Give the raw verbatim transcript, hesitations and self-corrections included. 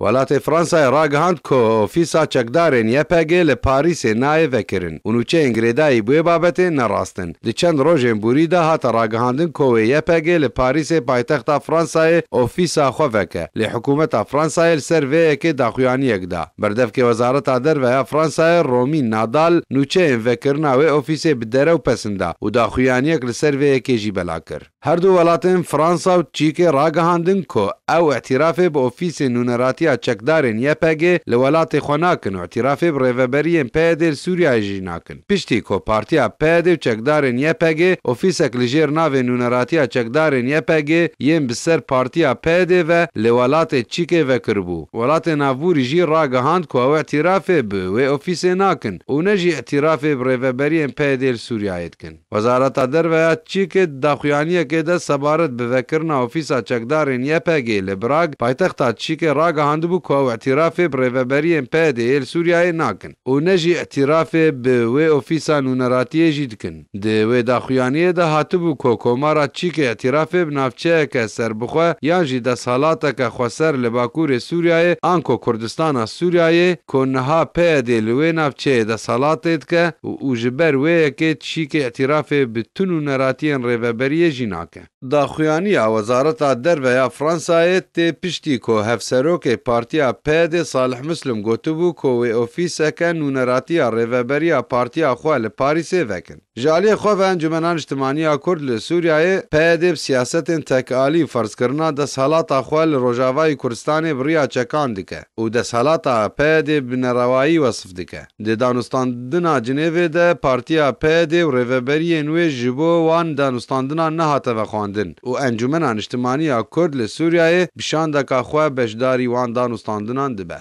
Welatê Fransayê ragihand ku ofîsa çekdarên Y P G li Parîsê nayê vekirin û nûçeyên girêdayî bi wê babetê ne rast in. Di çend rojên borî de hate ragihandin ku wê Y P G li Parîsê paytexta Fransayê ofîsa xwe veke, lê hikûmeta Fransayê li ser vê yekê daxuyaniyek da. Berdevkê Wezareta Derve ya Fransayê Romî Nadal nûçeyên vekirina wê ofîsê bi derew pesinda û daxuyaniyek li ser vê yekê jî bela kir. Her du welatên Fransa û Çîkê ragihandin ku ew îtirafê bi ofîsên nûneratiya çekdarên Y P G li welatê xwe nakin û îtirafê bi rêveberiyên P Y D li Sûriyeyê jî nakin. Piştî ku partiya P Y D û çekdarên Y P G ofîsek li jêr navê nûneratiya çekdarên Y P G yên bi ser partiya P Y D ve li welatê Çîkê vekiribû, welatê navborî jî ragihand ku ew îtirafê bi wê ofîsê nakin û ne jî îtirafê bi rêveberiyên P Y D li Sûriyeyê dikin. Wezareta Derve ya Çîkê di daxuyaniyekê de sebaret bi vekirina ofîsa çekdarên Y P G li Brag, paytexta Çîkê, ragihandibû ku ew îtirafê bi rêveberiyên P Y D'yê li Sûriyeyê nakin û ne jî îtirafê bi wê ofîsa nûneratiyê jî dikin. Di wê daxuyaniyê de hatibû ku Komara Çîkê îtirafê bi navçeyeke serbixwe yan jî desthilateke xweser li bakurê Sûriyeyê anko Kurdistana Sûriyeyê ku niha P Y D li wê navçeyê desthilatê dike û, û ji ber wê yekê Çîkê îtirafê bi tu nûneratiyên rêveberiyê jî nake. Daxuyaniya Wezareta Derve ya Fransayê tê piştî ku hevserokê Partiya P Y D Salih Muslim gotibû ku wê ofîseke nûneratiya rêveberiya partiya xwe li Parîsê vekin. Ji aliyê xwe ve Encûmena Niştimanî ya Kurd li Sûriyeyê, P Y D, bi siyasetên tekalî û ferzkirina desthilata xwe li Rojavayê Kurdistanê bi riya çekan dike û desthilata P Y D bi nerewayî wesif dike. Di danûstandina Cinêvê de partiya P Y D û rêveberiyên wê ji bo wan danûstandinan nehate vexwendin û Encûmena Niştimanî ya Kurd li Sûriyeyê bi şandeka xwe beşdarî wan danûstandinan dibe.